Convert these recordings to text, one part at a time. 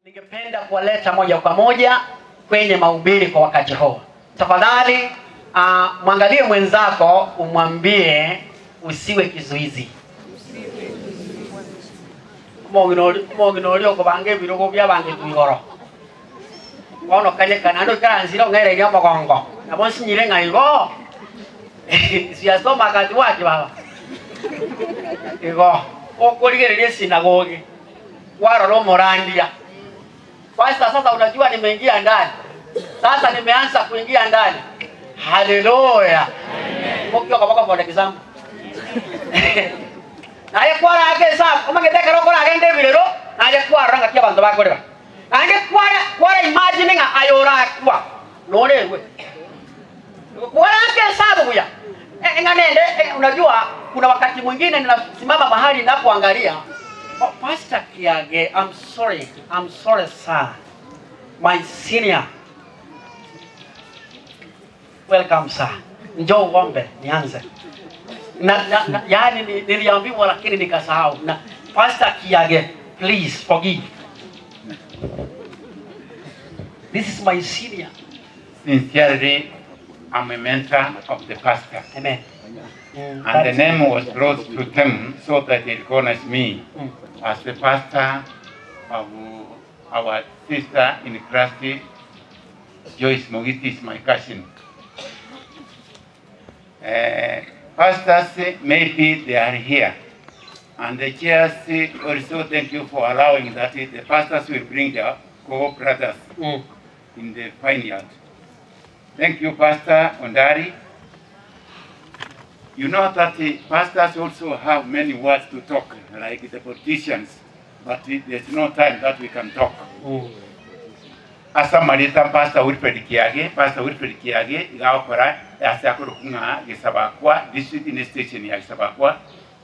Ningependa kuwaleta moja kwa moja kwenye mahubiri kwa wakati huu. Tafadhali uh, mwangalie mwenzako umwambie usiwe kizuizi. Omong'ina ori- omong'ina oria okobanga ebirogo bi'abangetu igoro. Bono kanyeka naende oikaransire ong'ererie omogongo, nabo nsinyire ng'a igo siasoma akati gwaki baba. Igo okorigereria esinagogi kwarora omorandia. Pastor, sasa unajua nimeingia ndani. Sasa nimeanza kuingia ndani. Haleluya. Mokio okoboko for example. Naye kwarake esabu, omanyete ekero okoragende ebirero, naye kwarora ng'aki abanto bakorera. Naende kwara kwara imagine ng'a aye orakwa norerwe. Kwarake esabu buya. Eh, ng'a nende eh, unajua kuna wakati mwingine ninasimama mahali ninapoangalia oh, Pastor Kiage, I'm sorry, I'm sorry sir. My senior. Welcome sir. Njoo uombe nianze. Na, na, na, yani ni- niliambiwa lakini nikasahau. Na Pastor Kiage, please forgive. This is my senior. Sincerely, I'm a mentor of the pastor. Amen. Mm, And the name was brought to them so that they recognize me Mm. as the pastor of our sister in Christ, Joyce Mogiti is my cousin. Uh, pastors, maybe they are here. And the chairs also thank you for allowing that the pastors will bring their co-brothers Mm. in the vineyard. Thank you, Pastor Ondari. You know that the pastors also have many words to talk, like the politicians, but there's no time that we can talk. Mm. Ase amareta Pastor Wilfred Kiage, Pastor Wilfred Kiage iga agokora ase akorokwa ng'a Gesabakwa district in station ya Gesabakwa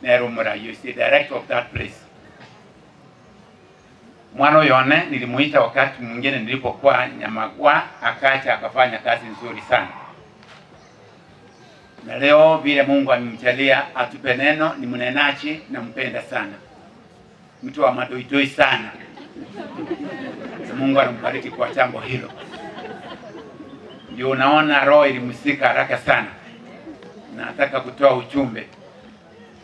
nere omoraia is the director of that place. Mwana oyo one nilimuita wakati mwingine nilipokuwa Nyamagwa akacha akafanya kazi nzuri sana. Na leo vile Mungu amemjalia atupe neno, ni mnenaji nampenda sana, mtu wa madoidoi sana. Na Mungu anambariki kwa jambo hilo. Ndio unaona roho ilimsika haraka sana, nataka kutoa ujumbe.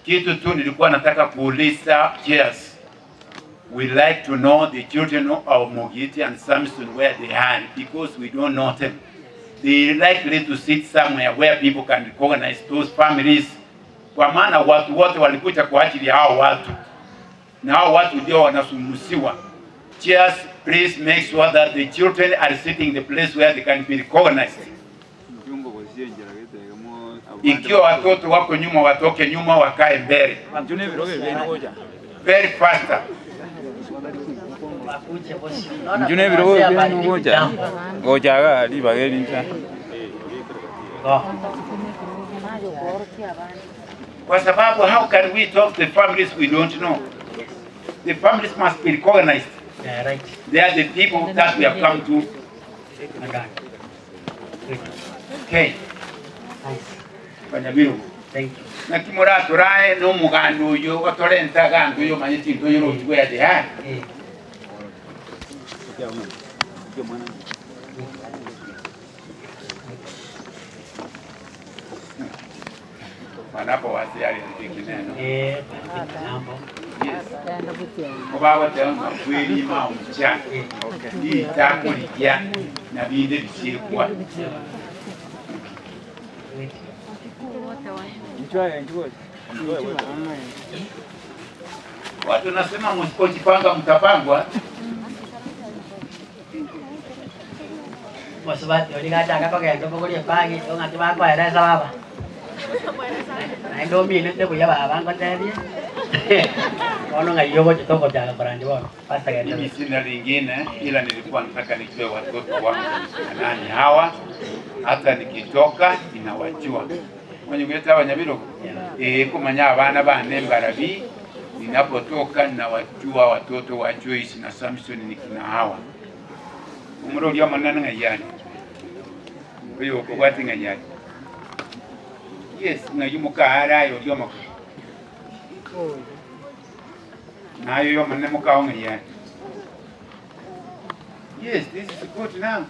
Kitu tu nilikuwa nataka kuuliza chairs. We like to know the children of Mogiti and Samson where they are because we don't know them. They likely to sit somewhere where people can recognize those families, kwa maana watu wote walikuja kwa ajili ya hao watu na hao watu ndio wanasumusiwa. Chairs, please make sure that the children are sitting in the place where they can be recognized. Ikiwa watoto wako nyuma, watoke nyuma, wakae mbele very faster. Wakuje bosi. Unaona Njune kuna ebirogo wazee ebienu habadiliki gocha jambo. gochaga ribaga eri nsa. Go. Kwa sababu how can we talk to the families we don't know? The families must be recognized. Yeah, right. They are the people that we have come to. Agani. Good. Okay, Nice. Banyabiru. Thank you. Naki moraturae na omoganda oyo otorente aganto oyo omanye chinto oyo orochi where they are. Eh. Panapo wasiari neno. Eh, badiliki jambo. Yes. Kobagoteba ng'a kwerima omucha ritakorigia na binde bisiekwa. Good. Watu nasema msipojipanga mtapangwa. Mosubati oria gachaka kogenda obogorie ebagi, igo ng'aki bakoeresa baba. Naende ominete buya baba ngotebie. Bono ng'ai ogocha togochaka korandia bono. Pastor genda Mimi buya. sina lingine ila nilikuwa nataka nijue watoto wangu ni nani hawa, hata nikitoka ninawajua. Mwenyekiti abanyabiro eh kumanya abana bane mbarabi ninapotoka ninawajua watoto wa Joyce na Samson ni kina hawa. Omoro oria omonene ng'ai are? Oyo okobwati ng'ai are? Yes, ng'ai omokaare aye oria omoke. Naye oyo omonene mokao ng'ai are? Yes, this is good now.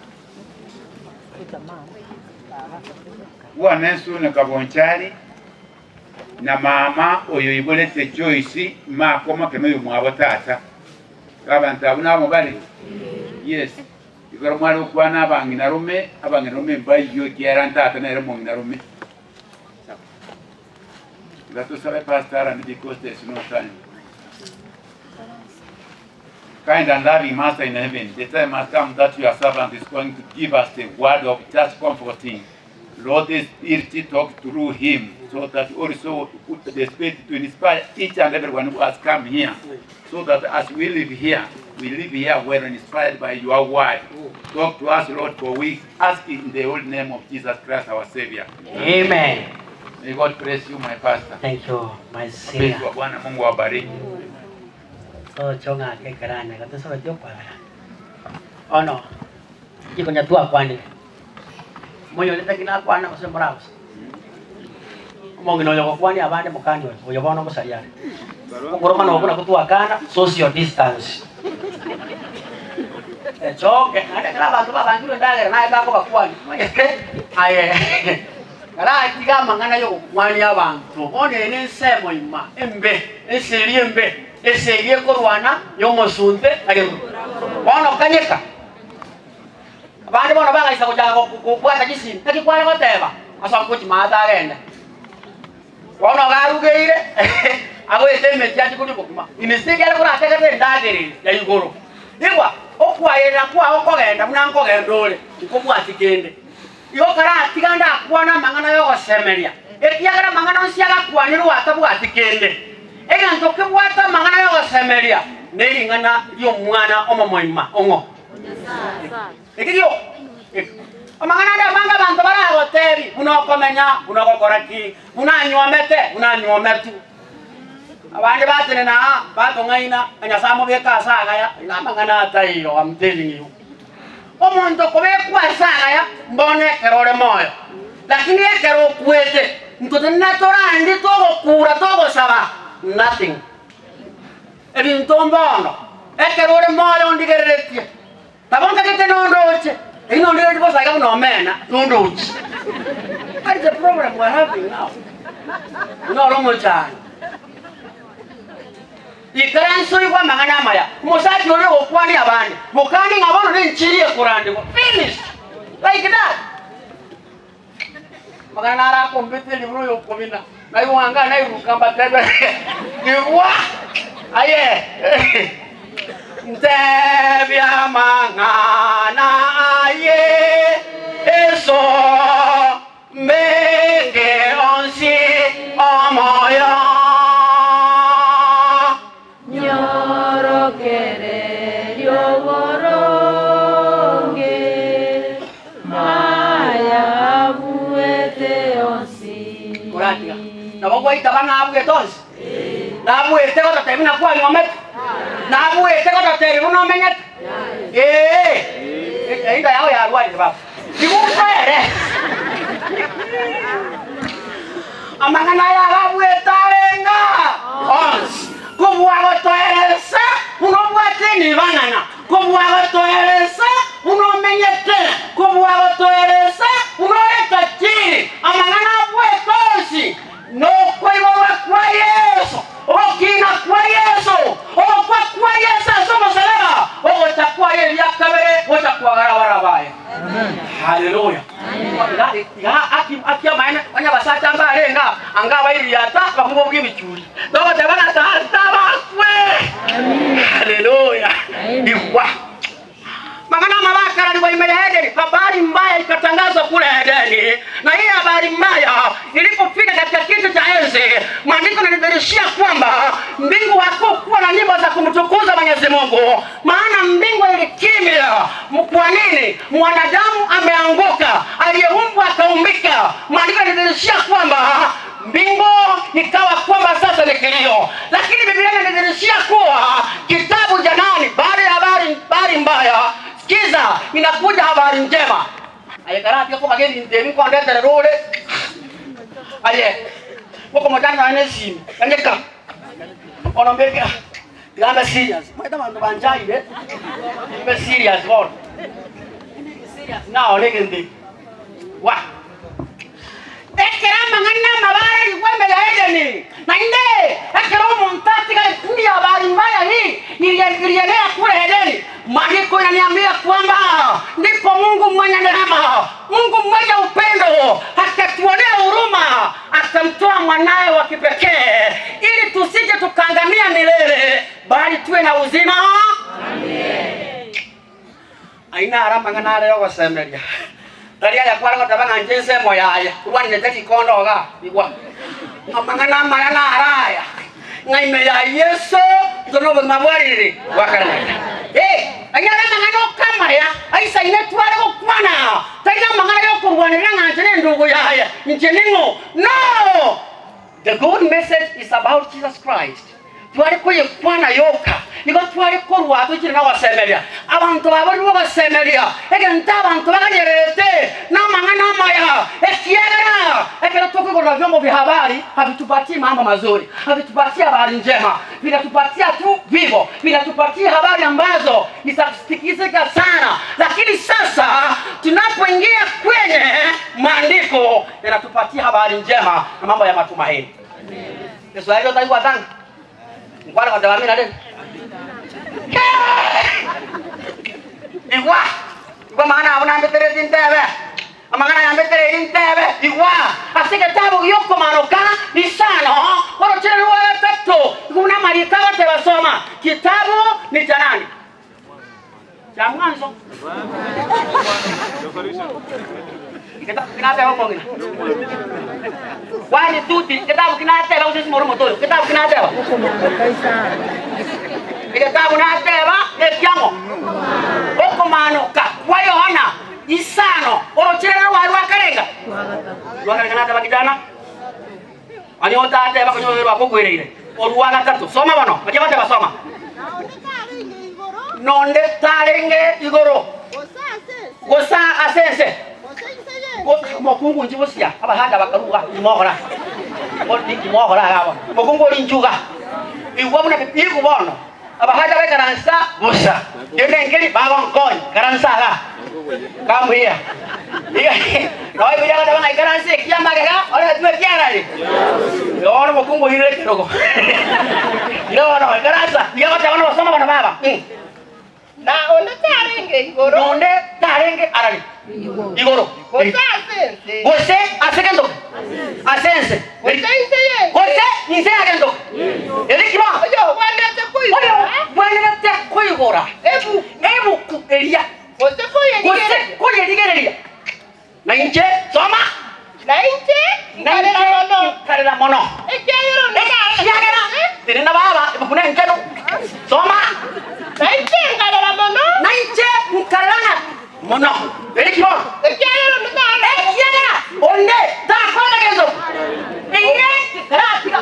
Bwana Ensune Kabonchari na mama oyo oiborete Joyce makomoke noyo mwabo tata. Abanto abwo nabo bare? Yes. Igoro mware gokwana abang'ina rome, abang'ina rome mbaiywe ekiagera ntata nere omong'ina rome. Iga tosabe Pastor Aaron because there is no time. Kind and loving Master in heaven, the time has come that your servant is going to give us the word of just comforting. Lord, the Spirit talk through him so that also the Spirit to inspire each and everyone who has come here. So that as we live here, we live here well inspired by your word. Talk to us, Lord, for we ask in the holy name of Jesus Christ, our Savior. Amen. May God bless you, my pastor. Thank you, my senior. Wapenzi wa Bwana, Mungu awabariki. Toche ng'ake ekeranya iga tosobeti okwabera. Bono, chikonya twakwanire. Monyorete ki nakwana gose moragose? Omong'ina oyo ogokwania abande mokani oyo, oyo bono ogosaria are. Okoromana okwo nakwo twakana social distance. Echoke, naende ekero abanto babangirwe endagera naye bakobakwania, omanyete aye karatiga amang'ana yogokwania abanto. Bono eye nensemo ima embe, ense eria embe, ense eria ekorwana yomosunte aye bono kanyeka. Abande bono bagaisa gochaka kobwata chisimi, naki kware goteba? Ase ogochia maate agende. Bono iga arugeire, agoeta emechie achie koria obokima. Instead are korategerere endagera eye ya igoro. Igwa, okwayerera kwao kogenda buna nkogenda ore, tikobwati kende. Igo karatiga ndakwane amang'ana y'ogosemeria, ekiagera amang'ana onsi agakwanirwe atabwati kende. Egento kebwate amang'ana y'ogosemeria nering'ana ri'Omwana omomoima ong'o? Eki gioka. Amang'ana ande amange abanto baragotebi, buna okomenya, buna ogokora ki, buna anywomete, buna anywometwe. Abande batenena aa, batong'aina, na Nyasae amobeke ase agaya, ayio namang'ana ataiyo, I'm telling you. Omonto kobekwa ase agaya, mbono ekero ore moyo, lakini ekero okwete, ntotenena torandi togokura togosaba, nothing. Ebinto mbono, ekero ore moyo ondigereretie, nabo ntagete nondoche, lakini nondigereretie bosa iga buna omena, nondoche. That is the problem we are having now. Noro omochando. Ikaransa oigwe amang'ana amaya, omosacha oria ogokwania abande, mokanie ng'a bono nenchiri ekorandigwa. Finished. Like that. Amang'ana naro akombeteria buna oyokobina, naigwa ng'a nairuka mbatebe, Igwa! Aye! Ntebia amang'ana aye Yeso, mbeke onsi omoyo. Nyorokererie oboronge, maya abuete onsi. Koratiga. Nabo gwaitaba nabuete onsi? Nabuete gotatebia buna kwanyomete? Nabuete gotatebia buna omenyete? Ee. Einda yao yarwarire baba. Igo nkwere. Amang'ana aya agabuete arenge onsi, kobua gotoeresa buna obwate emibang'ana, kobua gotoeresa buna omenyete, kobua gotoeresa buna ore tajiri. Amang'ana abuete onsi nokoiborwa kwa Yeso, ogokina kwa Yeso, ogokwa kwa Yeso ase omosalaba, ogocha kwaye eria kabere, gocha kwagara abana baye. Haleluya! Iga iga aki aki amaene onye abasacha mbarenge aa, anga abairiata abakong'u bwa ebichuri, togoteba ng'a tata bakwe. Haleluya! Igwa! Mang'ana amabe akararigwa ime ya Edeni, habari mbaya ikatangazwa kule Edeni, na hii habari mbaya ilipofika katika kiti cha enzi, maandiko yanadhihirishia kwamba mbingu hakukuwa na nyimbo za kumtukuza Mwenyezi Mungu, maana mbingu ilikimya. Kwa nini? Mwanadamu ameanguka, aliyeumbwa akaumbika. Maandiko yanadhihirishia kwamba mbingu ikawa kwamba sasa ni kilio, lakini Biblia inadhihirishia kuwa kitabu cha nani, baada ya habari habari mbaya, sikiza, inakuja habari njema. Aye karatige kobaga ebinto ebi nkondeterera ore aye gokomochani nonya na esimi ganyeka bono mbeke tiga mbe serious omanyete abanto banchaire mbe serious bono. Ng'aore egento eke. Wa. Ekero amang'ana amabe ararigwe ime ya Edeni, naende ekero omonto atigarete mbuya habari mbaya hii ilienea kule Edeni, maandiko inaniambia kwamba ndipo Mungu mwenye neema, Mungu mwenye upendo akatuonea huruma, akamtoa mwanaye wa kipekee ili tusije tukaangamia milele, bali tuwe na uzima. Ayio naro amang'ana are y'ogosemeria, tari aya kware goteba ng'a inche ensemo yaye, korwanerete rikondo igaa, igwa. Amang'ana amaya naro aya, ng'a ime ya Yeso intwe nobogima bwa ririri bwa kare na kare. Ee, ayio naro amang'ana oka amaya aisaine tware gokwana, tari amang'ana y'okorwanerera ng'a inche nendugu yaye, inche ning'o. No! The good message is about Jesus Christ. Tware koyekwana yoka, nigo tware korwa toichire nogosemeria. Abanto baborirwe ogosemeria, egento abanto baganyererete namang'ana amaya, ekiagera ekero tokoigorera vyombo vya habari havitupatii mambo mazuri, havitupatii habari njema, vinatupatia tu vivo, vinatupatia habari ambazo ni za kusitikisika sana. Lakini sasa tunapoingia kwenye maandiko yanatupatia habari njema na mambo ya matumaini. Kiswahili otaigwa tanga. Nkwana goteba amina rende. Igwa. Igwa amang'ana abo nambetereti ntebe. Amang'ana yambetereiri ntebe. Igwa. Ase egetabu gi'okomaroka isano, orochire rwa gatato, igwa buna amariko agoteba soma. Kitabu ni cha nani? Cha mwanzo. Kitabu kinateba omong'ina. Kwani tuti kitabu kinateba gose simoro omoto oyo. Kitabu kinateba. Egetabu nateba nekiang'o. Okomanoka kwa Yohana isano orochire rwaye rwakarenga. Rwakarenga nateba kijana. Onye otateba konya oyo rwakogwereire. Orwa gatato. Soma bono. Baria bateba soma. Nonde tarenge igoro, gose ase ense, Omokungu inche bosia, abahanda bakaruga, timokora timokora iga bono. Omokungu oria inche iga, igwa buna igwa bono, abahanda baikaransa bosa, kende nkeri bagonkonya, ikaransa iga, come here. Nabo Bibilia egoteba ng'a ikaransa ekia amagega, oretwe ekiarari. Bono omokungu oirire ekerogo. Ira bono, ikaransa, iga egoteba nobosoma bono baba. Na onde tarenge igoro. Na onde tarenge arari? Igoro. Gose ase ense. Gose ase gento ki? Ase ense. Gose inse y'ense. Gose inse ya gento ki? Eri ki bono? Oyogwenerete koigora. Oyogwenerete koigora. Ebuku. Ebuku eria. Gose Gose koyerigereria. koyerigereria. Na inche, soma. Na inche nkarera mono. Nkarera mono. Ekiagera onde Ekiagera tenena baba, ebuku nenchenu. Soma. Na inche nkarera mono. Na inche nkarera ng'a mono. Eri ki bono? Ekiagera onde Ekiagera onde takorete gento. Eye karatiga.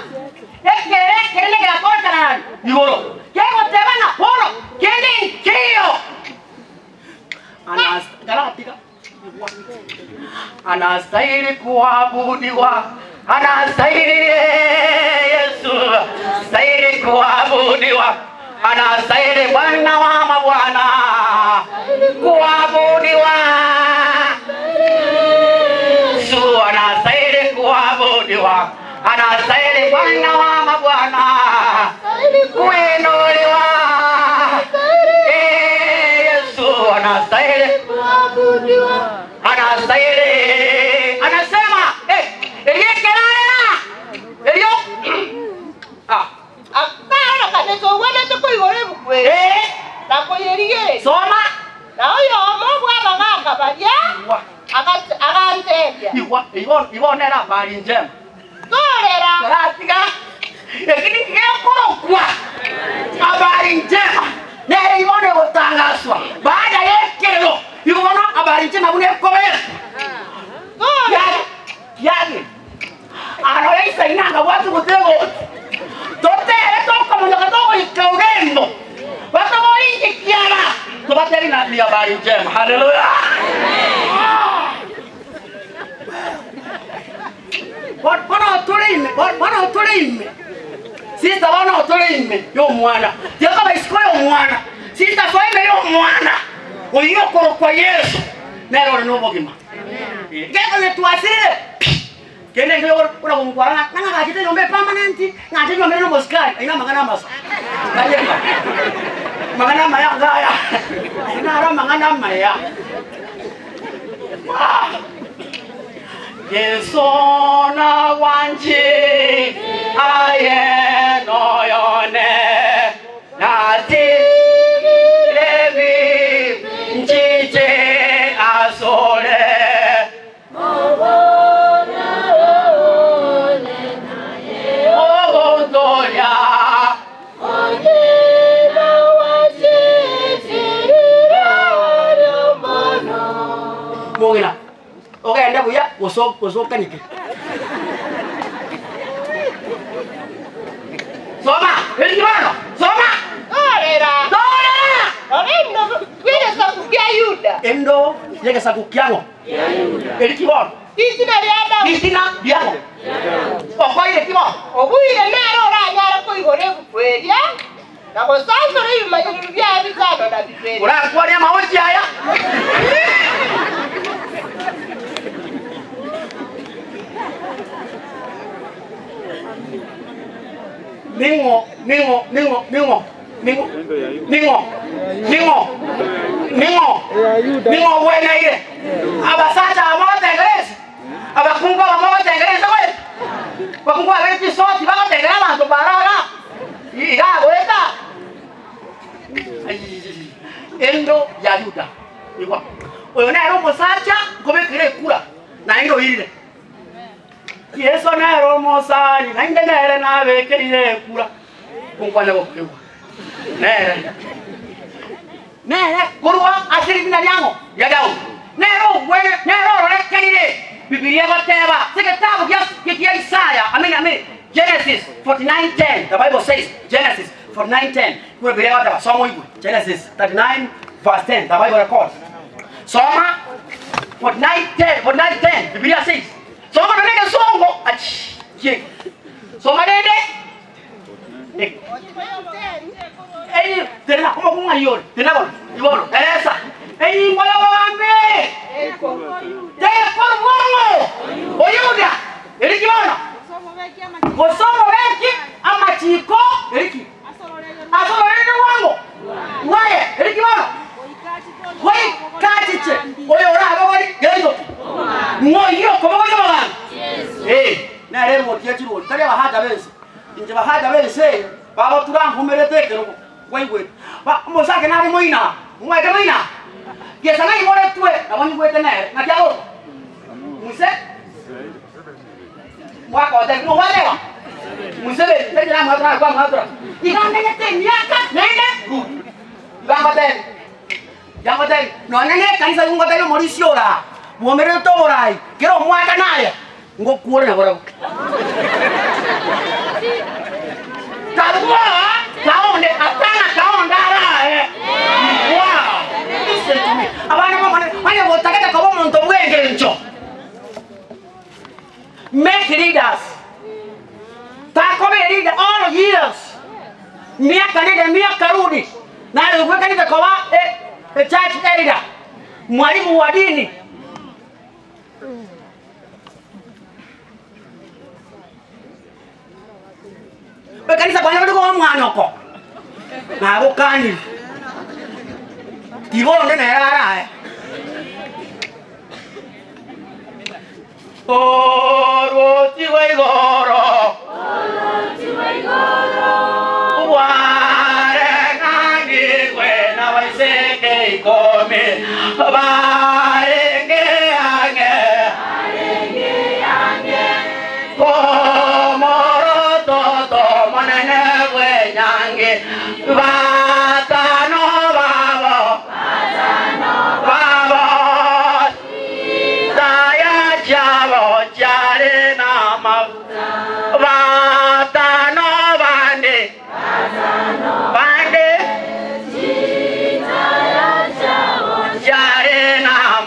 Ekere ekere negeakorekana nari igoro. Kegoteba ng'a bono kende nkeiyo. Anas karatiga. Anastahili kuabudiwa, anastahili Yesu, stahili kuabudiwa, anastahili Bwana wa mabwana kuabudiwa. Yesu anastahili kuabudiwa, anastahili Bwana wa mabwana kuinuliwa. Eh, Yesu anastahili anastahili, anasema eh, eriyekerarera erio ah, Akarokanete ogwenerete koigora ebuku eye eh, na koyerigereria. soma Na oyomo bw'abagaaka baria igwa agantebia, igwa igo igo nera habari njema Torera! Toratiga eki ninki gekorokwa habari njema nere igo negotangaswa baada y'ekerero igo bono habari njema buna ekobekwa Torera! Kiage arore isaina akabwati gose egoti totere tokomonyoka togoika ogembo batobori inki kiaba tobatebi na ni habari njema haleluya Bono otore ime, bono otore ime. Sister bono otore ime y'omwana. Tiga koba isiko y'omwana. Sister soa ime y'omwana. Oyio okorokwa Yeso nere ore nobogima. Gekonye twasirire pi. Kende enke yogoro buna gongwara ng'a ng'a nagachete enyomba epermanent, ng'anche nyomere na omosikari, ayio namang'ana amasa. Kanyeka. Amang'ana amaya anga aya. Ayio naro amang'ana amaya. Ah! Yeso nagwanchi aye noyone natigire nchiche asore. Ogontoria. Mong'ina, ogende buya gose gose okanyeke. Soma, eriki bono, soma. Torera. Torera. Rora endo bw'egesaku kia Yuda. Endo y'egesaku kiang'o? Eriki bono. Ritina ria Daudi. Ritina riang'o? Okoire ki bono? Obuire nere oranyare koigora ebuku eria, na gosansora ebimanyerero biaye bitano na bibere. Orakwane amaochi aya? Ning'o, ning'o, ning'o, ning'o, ning'o, ning'o, ning'o, ning'o, ning'o ogweneire? Abasacha aba mogotengera ense, abakungu aba mogotengera ense goeta, abakungu babere chisoti bagotengera abanto bara iga, iga goeta. Endo ya Yuda, igwa, oyo nere omosacha nkobekera ekura, naende oirire. Yeso nere omosani, naende nere nabekeire ekura, konkwana gokegwa. Nere, nere korwa ase ritina riang'o ria Daudi, nere ogwene, nere ororekerire. Bibilia egoteba ase egetabu gia gia Isaya, amina, amina, Genesis 49:10, the Bible says, Genesis 49:10, nigo Bibilia egoteba, soma oigwe, Genesis 39 verse 10, the Bible records. Soma 49:10, 49:10, Bibilia says, soma nonye egesongo, achi, kiege. Soma rende, Eyi, tenena, omokungu ng'ai ore? Tenena bono, igo bono, teresa. Enyimbo y'obogambi tekorwa ng'o? Oyuda, eriki bono? Gose omobeki amachiko, eriki? Ase ororeria rwang'o rwaye, eriki bono? Goika achiche oyo orabogori gento ki? Ng'o oyio okobogoria obogambi? Ee, nere erwoti ye chirwoti, tari abahacha b'ense. Inche bahacha b'ense eye bagotura nkumerete ekerogo, kwaigwete. Ba, omosake nare moina, omwete moina, gesa naiboretwe, nabo nyigwete nere. Naki agokwa? Muse? Mwakotebia, mogwateba? Museveni, tari namwatura naye kwamwatura. Iga amenyete emiaka naende rundi. Iga ngotebia, iga ngotebia, nonya ne ekanisa igo ngotebia omorisia ore aa, bwomererete oborai, kera omwaka naye, Ngokuore nabarabwo. Karua kaonde atana kaonde arae. Wow. Listen to me. Abana b'Omonene, onye gotagete koba omonto bw'engencho, make leaders. Takoba leader all years. Miaka nende miaka rudi. Naye ogwekanete koba a, a church elder, mwalimu wa dini. Ekanisa kwanya bari koba omwana oko nagokanire tiga onde nere arae Orwoti rwa igoro bwareng'anigwe nabaiseke ikomi barenge ang'e komorototo omonene bw'enyangi batano babo babo Taya chiabo chiare namaguta batano bande bande chiare namaguta.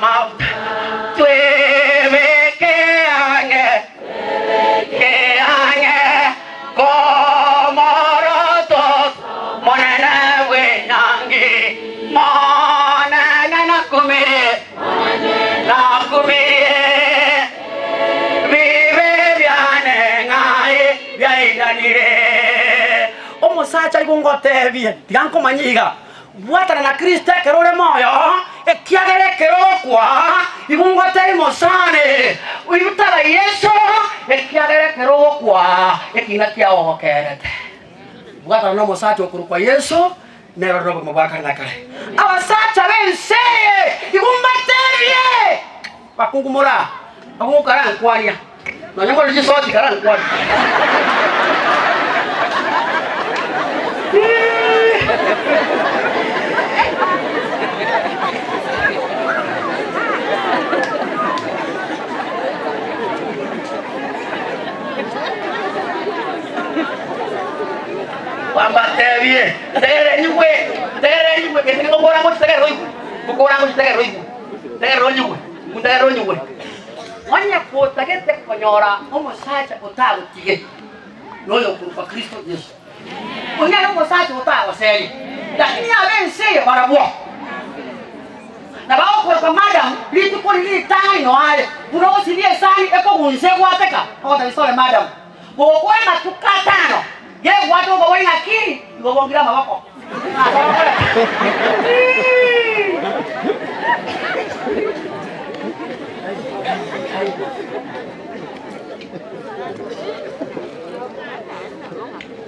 Bwatiganire. Omosacha igo ngotebie, tiga nkomanye iga, bwatana na Kristo ekero ore moyo, ekiagera ekero ogokwa, igo ngotebie mosani, oirutaba Yeso, ekiagera ekero ogokwa, ekina kiao ogokerete. Bwatana nomosacha okorokwa Yeso, nere ore nobogima bwa kare na kare. Abasacha b'ense eye, igo mbatebie, Bakungu moraa, bakungu karankwania, nonya more chisoti karankwania. Bambatebie, Tegerera enyigwe, tegerera enyigwe, gento ngokora ngochi tegerera oigwe, ngokora ngochi tegerera oigwe, tegerera onyigwe, ntegerera onyigwe. Onye kotagete konyora omosacha otagotige, noyo okorokwa Kristo Yeso. Oyio nere omosacha otagoseria, lakini abe ense eye barabwo. Na bagokorokwa madam, rituko riria ritang'ani noare, buna ogosibia esani ekogunsa egwateka, ogotebia sore madam. Gokora amatuko atano, gegwate okobori ng'aki, igo bongire amaboko.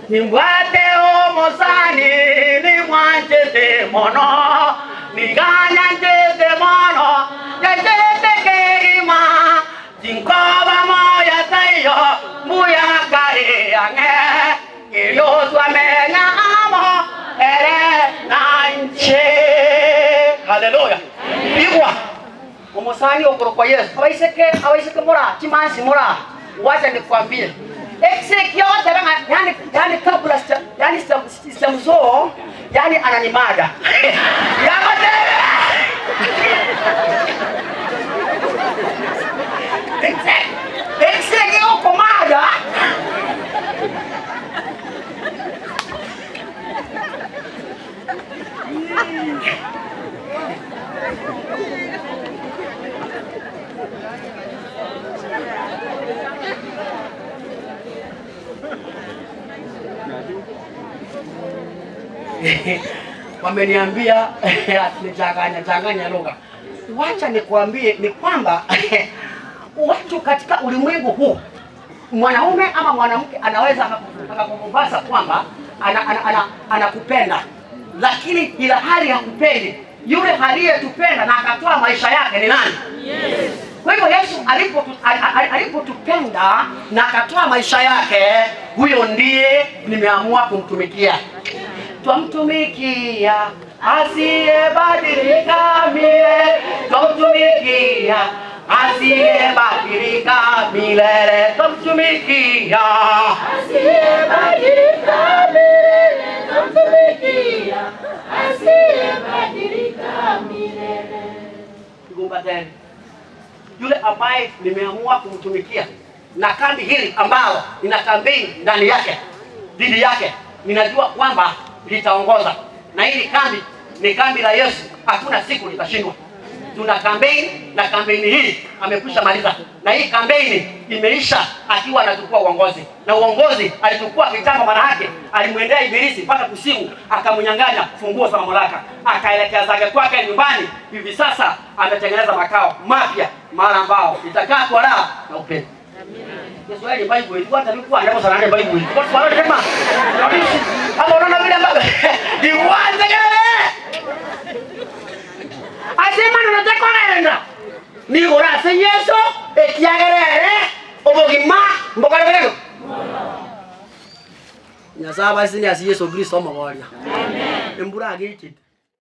Nimbwate omosani nimwanchete mono, niga nyanchete mono, nyanchete kegima. Tinkoba moyo taiyo, mbuya kare ang'e, erio twamenya amo ere nainche. Haleluya! Igwa, omosani okorokwa Yeso. Abaiseke, abaiseke mora, chimansi mora, wacha nikwambie. Ekise ekio ogoteba ng'a yani, yani kabla sija, yani sija, sijamzoo, yani ananimada. Yagotebe. Ekise ekio gokomada. Wameniambia ati nichanganya changanya lugha. Wacha nikwambie ni kwamba watu katika ulimwengu huu mwanaume ama mwanamke anaweza akakukubasa kwamba anakupenda ana, ana, ana lakini ila hali hakupendi. Yule aliyetupenda na akatoa maisha yake ni nani? Yes. Kwa hivyo Yesu alipotupenda na akatoa maisha yake, huyo ndiye nimeamua kumtumikia. Twamtumikia asiyebadilika milele, twamtumikia asiyebadilika milele, twamtumikia Asiyebadilika milele, twamtumikia asiyebadilika milele. Igumbateni yule ambaye nimeamua kumtumikia na kambi hili ambalo nina kampeni ndani yake dhidi yake, ninajua kwamba litaongoza, na hili kambi ni kambi la Yesu, hakuna siku litashindwa. Tuna kampeni na kampeni hii amekwisha maliza, na hii kampeni imeisha akiwa anachukua uongozi, na uongozi alichukua kitambo. Maana yake alimwendea Ibilisi mpaka kusimu, akamnyang'anya funguo za mamlaka, akaelekea zake kwake nyumbani. Hivi sasa ametengeneza makao mapya, mahali ambao itakaa kwa raha na upendo. Kiswahili Bible ilikuwa talikuwa ndipo sana Bible. Kwa sababu kama kama unaona vile ambavyo iwanze kelele. Asema nunataka kwenda. Ni gora se Yesu ekiagerere obogima mbokarebe. Nyasaye abasini ase Yesu Kristo omoboria. Amen. Embura agichete.